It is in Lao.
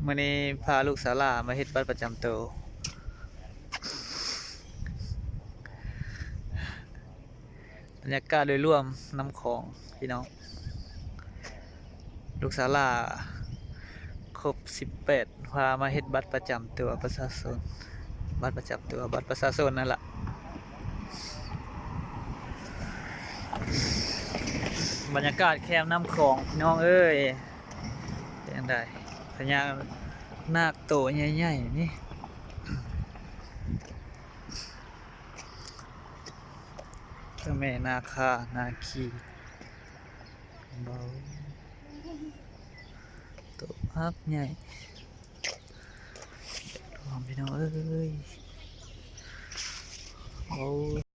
ມື້ນີ້ພາລູກສາວຫຼ້າມາເຮັດບັດປະຈຳໂຕ. ບັນຍາກາດໂດຍລວມນ້ຳຂອງພີ່ນ້ອງ. ລູກສາວຫຼ້າຄົບສິບແປດ ພາມາເຮັດບັດປະຈຳຕົວປະຊາຊົນ, ບັດປະຈຳຕົວ ບັດປະຊາຊົນນັ້ນລະ. ບັນຍາກາດແຄມນ້ຳຂອງພີ່ນ້ອງເອີຍ. ເປັນຈັ່ງໃດ? ພະຍານາກໂຕໃຫຍ່ໆນີ້. ເຈົ້າແມ່ນາຄານາຄີ ເບົາ ໂຕບັກໃຫຍ່ ພີ່ນ້ອງເອີຍ. ໂອ້